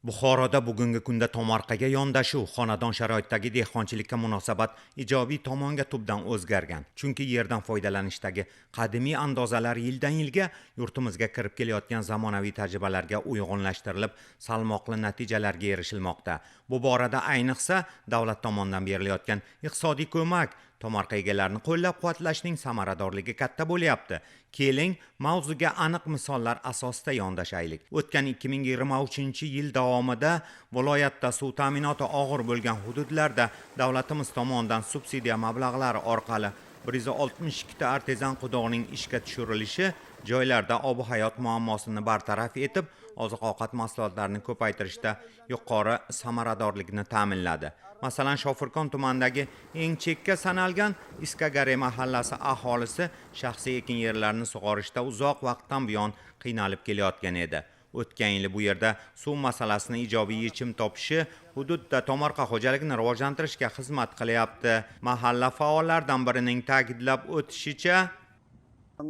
Buxoroda bugungi kunda tomorqaga yondashuv, xonadon sharoitidagi dehqonchilikka munosabat ijobiy tomonga tubdan o'zgargan. Chunki yerdan foydalanishdagi qadimiy andozalar yildan yilga yurtimizga kirib kelayotgan zamonaviy tajribalarga uyg'unlashtirilib, salmoqli natijalarga erishilmoqda. Bu borada ayniqsa davlat tomonidan berilayotgan iqtisodiy ko'mak, tomorqa egalarini qo'llab-quvvatlashning samaradorligi katta bo'lyapti. Keling, mavzuga aniq misollar asosida yondashaylik. O'tgan 2023-yil davomida viloyatda suv ta'minoti og'ir bo'lgan hududlarda davlatimiz tomonidan subsidiya mablag'lari orqali 162 ta artezian qudug'ining ishga tushirilishi joylarda ob-hayot muammosini bartaraf etib, oziq-ovqat mahsulotlarini ko'paytirishda yuqori samaradorlikni ta'minladi. Masalan, Shofirkon tumanidagi eng chekka sanalgan Iskagare mahallasi aholisi shaxsiy ekin yerlarini sug'orishda uzoq vaqtdan buyon qiynalib kelayotgan edi. O'tgan yili bu yerda suv masalasini ijobiy yechim topishi hududda tomorqa xo'jaligini rivojlantirishga xizmat qilyapti. Mahalla faollaridan birining ta'kidlab o'tishicha,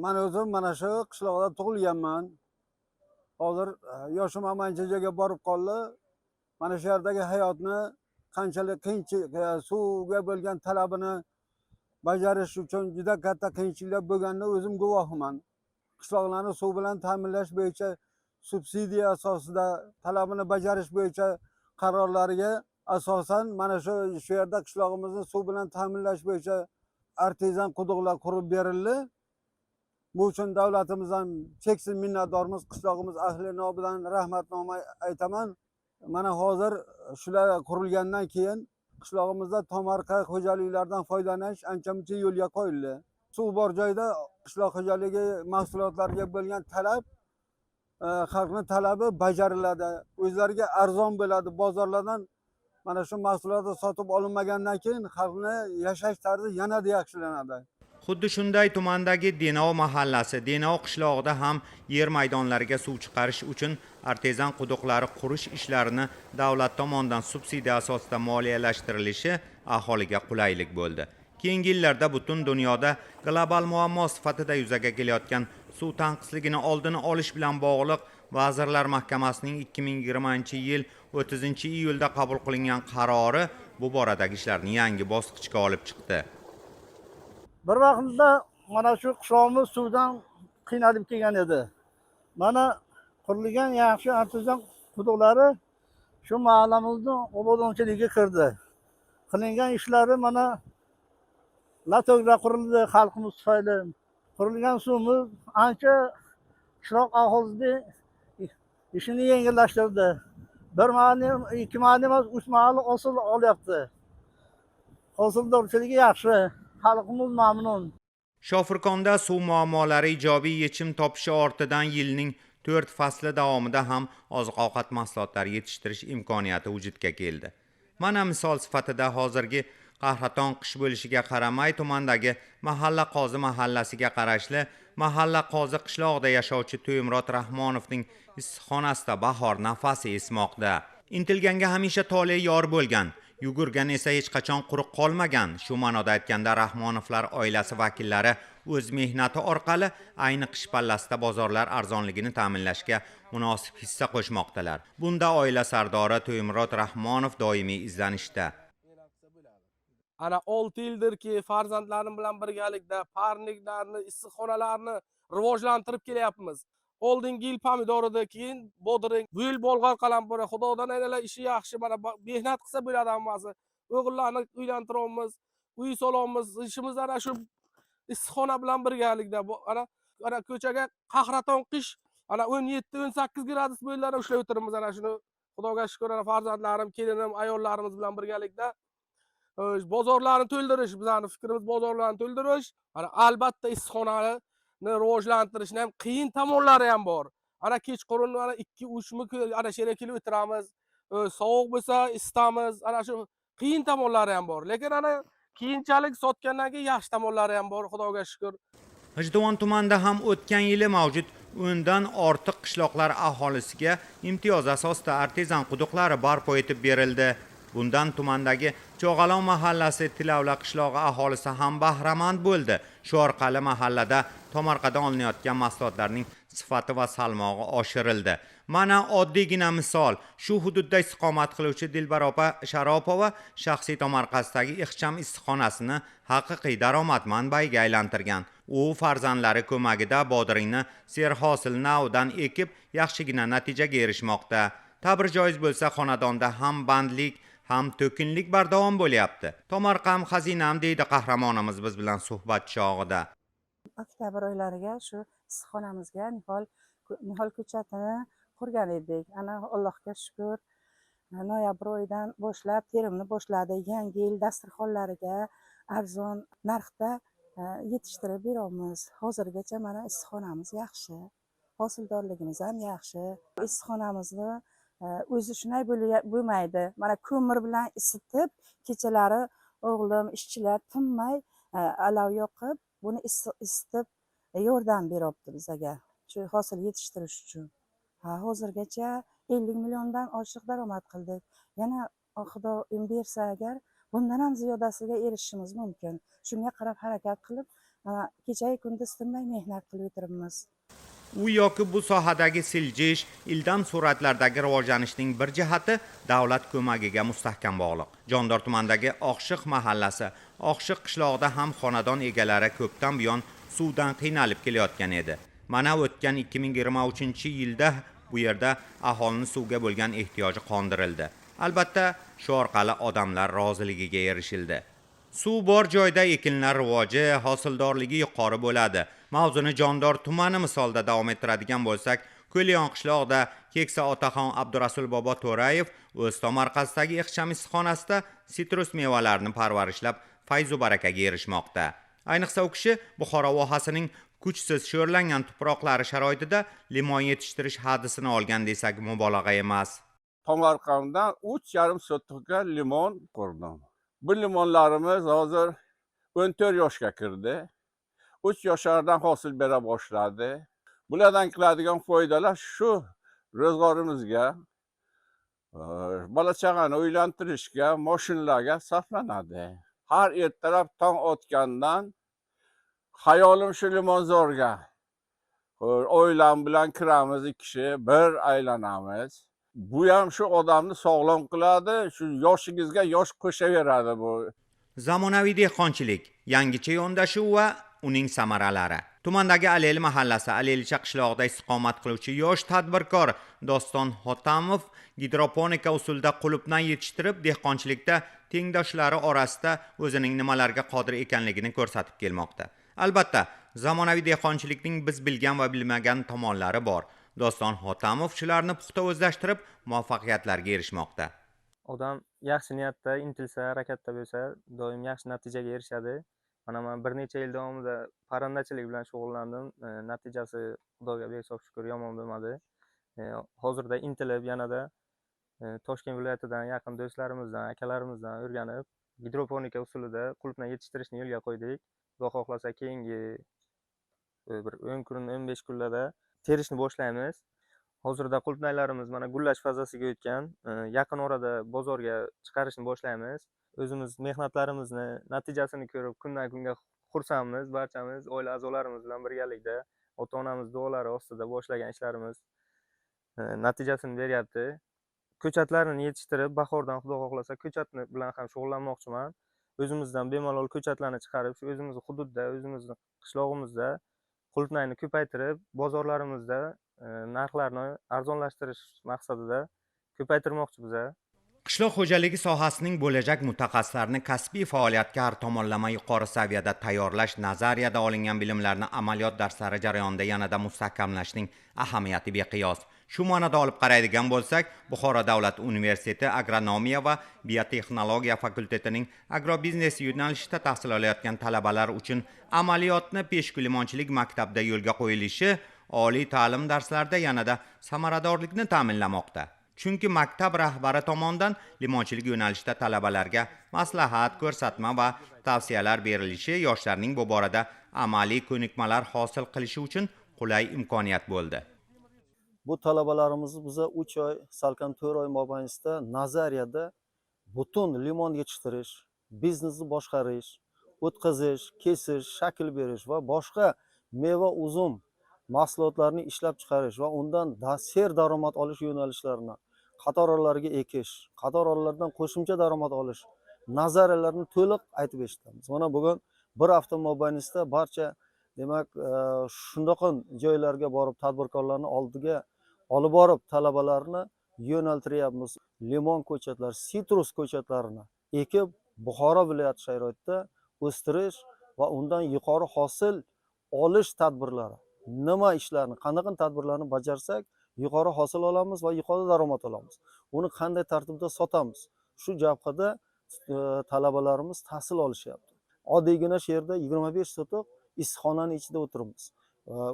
Man o'zim mana shu qishloqda tug'ilganman. Hozir yoshim ham ancha joyga borib qoldi. Mana shu yerdagi hayotni qanchalik qiyinchilik, suvga bo'lgan talabini bajarish uchun juda katta qiyinchiliklar bo'lganini o'zim guvohiman. Qishloqlarni suv bilan ta'minlash bo'yicha subsidiya asosida talabini bajarish bo'yicha qarorlariga asosan mana shu yerda qishlog'imizni suv bilan ta'minlash bo'yicha artezian quduqlar qurib berildi. Bu uchun davlatimizdan cheksiz minnatdormiz. Qishlog'imiz ahli nomidan rahmatnoma aytaman. Mana hozir shular qurilgandan keyin qishlog'imizda tomorqa xo'jaliklaridan foydalanish ancha muncha yo'lga qo'yildi. Suv bor joyda qishloq xo'jaligi mahsulotlariga bo'lgan talab, xalqni talabi bajariladi. O'zlariga arzon bo'ladi. Bozorlardan mana shu mahsulotlar sotib olinmagandan keyin xalqni yashash tarzi yanada yaxshilanadi. Xuddi shunday tumandagi Denov mahallasi, Denov qishlog'ida ham yer maydonlariga suv chiqarish uchun artezian quduqlari qurish ishlarini davlat tomonidan subsidiya asosida moliyalashtirilishi aholiga qulaylik bo'ldi. Keyingi yillarda butun dunyoda global muammo sifatida yuzaga kelayotgan suv tanqisligini oldini olish bilan bog'liq Vazirlar Mahkamasining 2020-yil 30-iyulda qabul qilingan qarori bu boradagi ishlarni yangi bosqichga olib chiqdi. Bir vaqtda mana shu qishlog'imiz suvdan qiynalib kelgan edi. Mana qurilgan yaxshi artezian quduqlari shu mahallamizni obodonchiligiga kirdi. Qilingan ishlari mana latoklar qurildi xalqimiz tufayli. Qurilgan suvimiz ancha qishloq aholisini ishini yengillashtirdi. Bir mahal, ikki mahal emas, uch mahal hosil olyapti. Hosildorchiligi yaxshi, xalqimiz mamnun. Shofirkonda suv muammolari ijobiy yechim topishi ortidan yilning 4 fasli davomida ham oziq-ovqat mahsulotlari yetishtirish imkoniyati vujudga keldi. Mana misol sifatida hozirgi qahraton qish bo'lishiga qaramay tumandagi Mahalla Qozi mahallasiga qarashli Mahalla Qozi qishlog'ida yashovchi To'ymurod Rahmonovning issiqxonasida bahor nafasi esmoqda. Intilganga hamisha tole yor bo'lgan, yugurgan esa hech qachon quruq qolmagan. Shu ma'noda aytganda Rahmonovlar oilasi vakillari o'z mehnati orqali ayni qish pallasida bozorlar arzonligini ta'minlashga munosib hissa qo'shmoqdalar. Bunda oila sardori To'ymurod Rahmonov doimiy izlanishda. Ana 6 yildirki farzandlarim bilan birgalikda parniklarni, issiqxonalarni rivojlantirib kelyapmiz. Oldingi yil pomidor edi, keyin bodring, bu yil bolg'or qalampiri. Xudodan aynalar ishi yaxshi, mana mehnat qilsa bo'ladi hammasi. O'g'illarni uylantiryapmiz, uy solamiz, ishimiz ana shu issiqxona bilan birgalikda. Bu ana ana ko'chaga qahraton qish, ana 17-18 gradus bo'ylari ushlab o'tiribmiz ana shuni. Xudoga shukur, ana farzandlarim, kelinim, ayollarimiz bilan birgalikda bozorlarni to'ldirish, bizlarning fikrimiz bozorlarni to'ldirish. Ana albatta issiqxonani rivojlantirishni ham qiyin tomonlari ham bor. Ana kechqurun ana 2-3 mi ana shu yerga kelib o'tiramiz. Sovuq bo'lsa isitamiz. Ana shu qiyin tomonlari ham bor. Lekin ana keyinchalik sotgandan keyin yaxshi tomonlari ham bor, Xudoga shukur. G'ijduvon tumanida ham o'tgan yili mavjud 10 dan ortiq qishloqlar aholisiga imtiyoz asosida artezian quduqlari barpo etib berildi. Bundan tumandagi Cho'g'alon mahallasi Tilavla qishlog'i aholisi ham bahramand bo'ldi. Shu orqali mahallada tomorqadan olinayotgan mahsulotlarning sifati va salmog'i oshirildi. Mana oddiygina misol: shu hududda istiqomat qiluvchi Dilbar opa Sharopova shaxsiy tomorqasidagi ixcham issiqxonasini haqiqiy daromad manbaiga aylantirgan. U farzandlari ko'magida bodringni serhosil navdan ekib, yaxshigina natijaga erishmoqda. Ta'bir joiz bo'lsa, xonadonda ham bandlik, ham to'kinlik bardavom bo'lyapti. Tomorqam xazinam, deydi qahramonimiz biz bilan suhbat chog'ida. Oktyabr oylariga shu issiqxonamizga nihol ko'chatini qurgan edik. Ana, Allohga shukur, noyabr oyidan boshlab terimni boshladik. Yangi yil dasturxonlariga arzon narxda yetishtirib beramiz. Hozirgacha mana issiqxonamiz yaxshi, hosildorligimiz ham yaxshi. Issiqxonamizni o'zi shunday bo'lmaydi. Mana ko'mir bilan isitib, kechalari o'g'lim, ishchilar tinmay alov yoqib, buni isitib yordam beryapti bizaga shu hosil yetishtirish uchun. Ha, hozirgacha 50 milliondan oshiq daromad qildik. Yana Xudo bersa agar, bundan ham ziyodasiga erishishimiz mumkin. Shunga qarab harakat qilib, mana kechayu kunduz tinmay mehnat qilib o'tiribmiz. U yoki bu sohadagi siljish, ildam sur'atlardagi rivojlanishning bir jihati davlat ko'magiga mustahkam bog'liq. Jondor tumanidagi Oqshiq mahallasi, Oqshiq qishlog'ida ham xonadon egalari ko'pdan buyon suvdan qiynalib kelayotgan edi. Mana, o'tgan 2023 yilda bu yerda aholini suvga bo'lgan ehtiyoji qondirildi. Albatta, shu orqali odamlar roziligiga erishildi. Suv bor joyda ekinlar rivoji, hosildorligi yuqori bo'ladi. Mavzuni Jondor tumani misolida davom ettiradigan bo'lsak, Ko'liyon qishlog'ida keksa otaxon Abdurasul bobo To'rayev o'z tomorqasidagi ixcham issiqxonasida sitrus mevalarini parvarishlab, fayzu barakaga erishmoqda. Ayniqsa, u kishi Buxoro vohasining kuchsiz sho'rlangan tuproqlari sharoitida limon yetishtirish hadisini olgan desak, mubolag'a emas. Tomorqamdan 3,5 sotixga limon qurdim. Bu limonlarimiz hozir 14 yoshga kirdi. 3 yoshardan hosil bera boshladi. Bulardan qiladigan foydalar shu ro'zg'orimizga, bola chaqani uylantirishga, moshinlarga sarflanadi. Har ertalab tong otgandan xayolim shu limonzorga. Oilam bilan kiramiz, ikki kishi bir aylanamiz. Bu ham shu odamni sog'lom qiladi, shu yoshingizga yosh qo'shaveradi bu. Zamonaviy dehqonchilik, yangicha yondashuv va uning samaralari. Tumandagi Alel mahallasi, Alelcha qishlog'ida istiqomat qiluvchi yosh tadbirkor Doston Hotamov gidroponika usulida qulupnay yetishtirib, dehqonchilikda tengdoshlari orasida o'zining nimalarga qodir ekanligini ko'rsatib kelmoqda. Albatta, zamonaviy dehqonchilikning biz bilgan va bilmagan tomonlari bor. Doston Hotamov shularni puxta o'zlashtirib, muvaffaqiyatlarga erishmoqda. Odam yaxshi niyatda intilsa, harakatda bo'lsa, doim yaxshi natijaga erishadi. Mana, man bir necha yil davomida parrandachilik bilan shug'ullandim. Natijasi, Xudoga behisob shukur, yomon bo'lmadi. Hozirda intilib, yanada Toshkent viloyatidan yaqin do'stlarimizdan, akalarimizdan o'rganib, gidroponika usulida qulupnay yetishtirishni yo'lga qo'ydik. Xudo xohlasa, keyingi bir 10 kun, 15 kunlarda terishni boshlaymiz. Hozirda qulupnaylarimiz mana gullash fazasiga o'tgan. Yaqin orada bozorga chiqarishni boshlaymiz. O'zimiz mehnatlarimizni natijasini ko'rib, kundan kunga xursandmiz. Barchamiz oila a'zolarimiz bilan birgalikda, ota onamiz duolari ostida boshlagan ishlarimiz natijasini beryapti. Ko'chatlarini yetishtirib, bahordan, Xudo xohlasa, ko'chatni bilan ham shug'ullanmoqchiman. O'zimizdan bemalol ko'chatlarni chiqarib, shu o'zimizni hududda, o'zimizni qishlog'imizda qulupnayni ko'paytirib, bozorlarimizda narxlarni arzonlashtirish maqsadida ko'paytirmoqchi biza. Qishloq xo'jaligi sohasining bo'lajak mutaxassislarini kasbiy faoliyatga har tomonlama yuqori saviyada tayyorlash, nazariyada olingan bilimlarni amaliyot darslari jarayonida yanada mustahkamlashning ahamiyati beqiyos. Shu ma'noda olib qaraydigan bo'lsak, Buxoro davlat universiteti agronomiya va biotexnologiya fakultetining agrobiznes yo'nalishida tahsil olayotgan talabalar uchun amaliyotni Peshku limonchilik maktabida yo'lga qo'yilishi oliy ta'lim darslarida yanada samaradorlikni ta'minlamoqda. Chunki maktab rahbari tomonidan limonchilik yo'nalishida talabalarga maslahat, ko'rsatma va tavsiyalar berilishi yoshlarning bu borada amaliy ko'nikmalar hosil qilishi uchun qulay imkoniyat bo'ldi. Bu talabalarimizni biza 3 oy, salkam 4 oy mobaynida nazariyada butun limon yetishtirish, biznesni boshqarish, o'tkazish, kesish, shakl berish va boshqa meva, uzum. Mahsulotlarni ishlab chiqarish va undan serdaromad olish yo'nalishlarini, qatorlarga ekish, qatorlardan qo'shimcha daromad olish nazariyalarini to'liq aytib eshitamiz. Mana bugun bir hafta mobaynida barcha, demak, shundoq joylarga borib tadbirkorlarni oldiga olib borib talabalarni yo'naltiryapmiz. Limon ko'chatlari, sitrus ko'chatlarini ekib Buxoro viloyati sharoitida o'stirish va undan yuqori hosil olish tadbirlari, nima ishlarni, qanaqa tadbirlarni bajarsak yuqori hosil olamiz va yuqori daromad olamiz. Uni qanday tartibda sotamiz? Shu jabhada talabalarimiz tahsil olishyapti. Oddiygina shu yerda 25 sotiq issiqxonani ichida o'tiribmiz.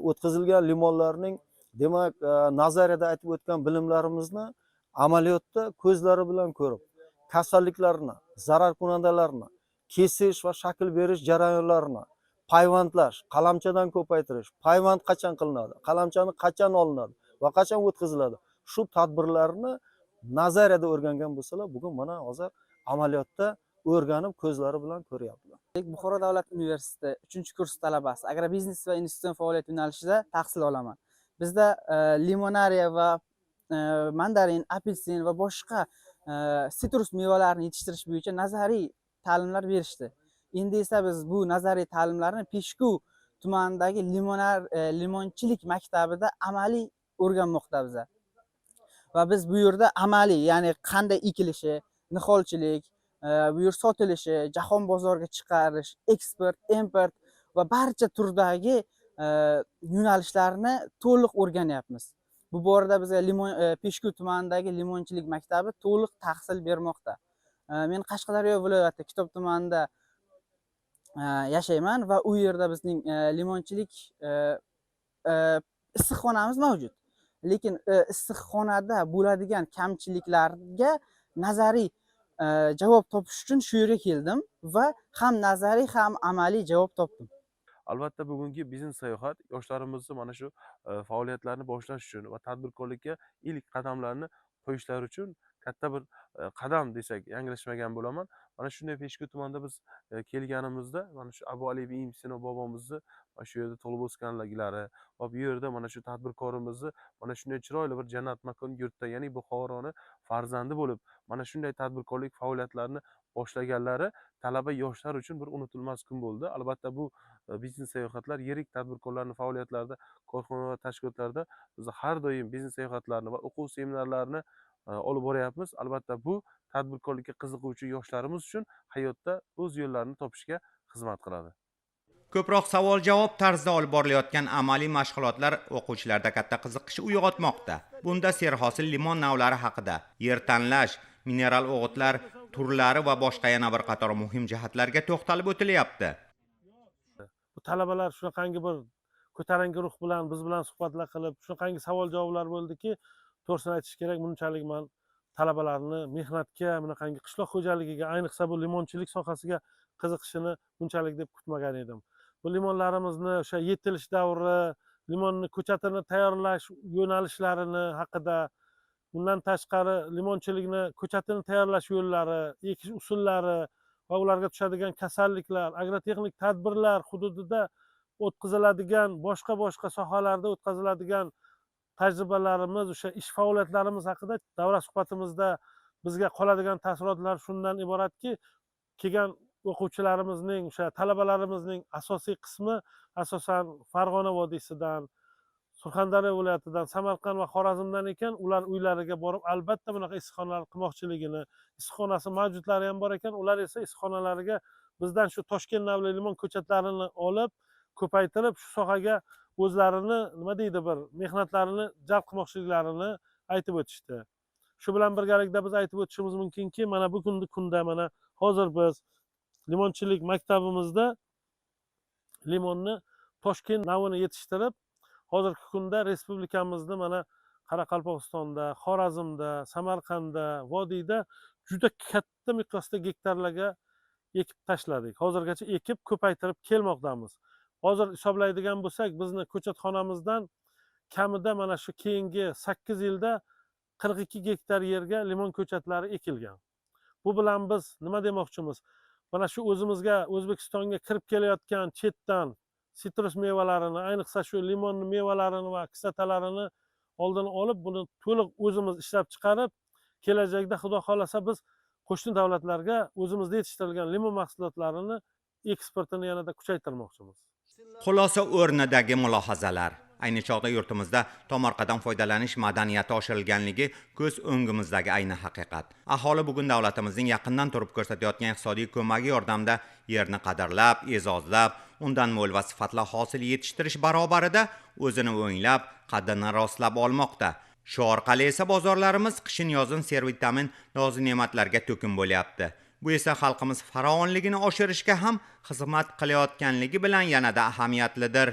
O'tkazilgan limonlarning, demak, nazariyada aytib o'tgan bilimlarimizni amaliyotda ko'zlari bilan ko'rib, kasalliklarni, zararkunandalarni kesish va shakl berish jarayonlarini, payvandlash, qalamchadan ko'paytirish, payvand qachon qilinadi, qalamchani qachon olinadi va qachon o'tkaziladi, shu tadbirlarni nazariyada o'rgangan bo'lsalar, bugun mana hozir amaliyotda o'rganib ko'zlari bilan ko'ryaptilar. Buxoro davlat universiteti 3-kurs talabasi, agrobiznes va investitsion faoliyat yo'nalishida tahsil olaman. Bizda limonariya va mandarin, apelsin va boshqa sitrus mevalarini yetishtirish bo'yicha nazariy ta'limlar berishdi. Endi esa biz bu nazariy ta'limlarni Peshku tumanidagi limonchilik maktabida amaliy o'rganmoqdamiz. Va biz bu yerda amaliy, ya'ni qanday ekilishi, niholchilik, bu yer sotilishi, jahon bozoriga chiqarish, eksport, import va barcha turdagi yo'nalishlarni to'liq o'rganyapmiz. Bu borada bizga Peshku tumanidagi limonchilik maktabi to'liq tahsil bermoqda. Men Qashqadaryo viloyati Kitob tumanida yashayman va u yerda bizning limonchilik issiqxonamiz mavjud. Lekin issiqxonada bo'ladigan kamchiliklarga nazariy javob topish uchun shu yerga keldim va ham nazariy ham amaliy javob topdim. Albatta bugungi biznes sayohat yoshlarimizni mana shu faoliyatlarni boshlash uchun va tadbirkorlikka ilk qadamlarni qo'yishlari uchun katta bir qadam desak yanglishmagan bo'laman. Mana shunday Peshku tumanida biz kelganimizda mana shu Abu Ali ibn Sino bobomizni mana shu yerda tug'ilib o'sganliklari va bu yerda mana shu tadbirkorimizni mana shunday chiroyli bir jannat makon yurtda, ya'ni Buxoroni farzandi bo'lib mana shunday tadbirkorlik faoliyatlarini boshlaganlari talaba yoshlar uchun bir unutilmas kun bo'ldi. Albatta bu biznes sayohatlar yirik tadbirkorlarning faoliyatlarida, korxona va tashkilotlarda biz har doim biznes sayohatlarini va o'quv seminarlarini olib boryapmiz. Albatta bu tadbirkorlikka qiziquvchi yoshlarimiz uchun hayotda o'z yo'llarini topishga xizmat qiladi. Ko'proq savol-javob tarzida olib borilayotgan amaliy mashg'ulotlar o'quvchilarda katta qiziqish uyg'otmoqda. Bunda serhosil limon navlari haqida, yer tanlash, mineral o'g'itlar turlari va boshqa yana bir qator muhim jihatlarga to'xtalib o'tilyapti. Bu talabalar shunaqangi bir ko'tarinki ruh bilan biz bilan suhbatlar qilib, shunaqangi savol-javoblar bo'ldiki, to'g'risini aytish kerak, bunchalik men talabalarni mehnatga, bunaqangi qishloq xo'jaligiga, ayniqsa bu limonchilik sohasiga qiziqishini bunchalik deb kutmagan edim. Bu limonlarimizni o'sha yetilish davri, limonni ko'chatini tayyorlash yo'nalishlarini haqida, bundan tashqari limonchilikni ko'chatini tayyorlash yo'llari, ekish usullari va ularga tushadigan kasalliklar, agrotexnik tadbirlar hududida o'tkaziladigan, boshqa-boshqa sohalarda o'tkaziladigan tajribalarimiz, o'sha ish faoliyatlarimiz haqida davra suhbatimizda bizga qoladigan taassurotlar shundan iboratki, kelgan o'quvchilarimizning, o'sha talabalarimizning asosiy qismi asosan Farg'ona vodiysidan, Surxondaryo viloyatidan, Samarqand va Xorazmdan ekan. Ular uylariga borib albatta bunaqa issiqxonalar qilmoqchiligini, issiqxonasi mavjudlari ham bor ekan, ular esa issiqxonalariga bizdan shu Toshkent navli limon ko'chatlarini olib, ko'paytirib shu sohaga o'zlarini, nima deydi, bir mehnatlarini jalb qilmoqchiliklarini aytib o'tishdi. Shu bilan birgalikda biz aytib o'tishimiz mumkinki, mana bugungi kunda, mana hozir biz limonchilik maktabimizda limonni Toshkent navini yetishtirib, hozirgi kunda respublikamizda mana Qoraqalpog'istonda, Xorazmda, Samarqandda, vodiyda juda katta miqyosda gektarlarga ekib tashladik. Hozirgacha ekib ko'paytirib kelmoqdamiz. Hozir hisoblaydigan bo'lsak, bizni ko'chatxonamizdan kamida mana shu keyingi 8 yilda 42 gektar yerga limon ko'chatlari ekilgan. Bu bilan biz nima demoqchimiz? Mana shu o'zimizga, O'zbekistonga kirib kelayotgan chetdan sitrus mevalarini, ayniqsa shu limonni mevalarini va kislotalarini oldini olib, buni to'liq o'zimiz ishlab chiqarib, kelajakda xudo xohlasa biz qo'shni davlatlarga o'zimizda yetishtirilgan limon mahsulotlarini eksportini yanada kuchaytirmoqchimiz. Xulosa o'rnidagi mulohazalar. Ayni chog'da yurtimizda tomorqadan foydalanish madaniyati oshirilganligi ko'z o'ngimizdagi ayni haqiqat. Aholi bugun davlatimizning yaqindan turib ko'rsatayotgan iqtisodiy ko'magi yordamida yerni qadrlab, e'zozlab, undan mo'l va sifatli hosil yetishtirish barobarida o'zini o'nglab, qaddini rostlab olmoqda. Shu orqali esa bozorlarimiz qishin-yozin servitamin noz-ne'matlarga to'kin bo'lyapti. Bu esa xalqimiz farovonligini oshirishga ham xizmat qilayotganligi bilan yanada ahamiyatlidir.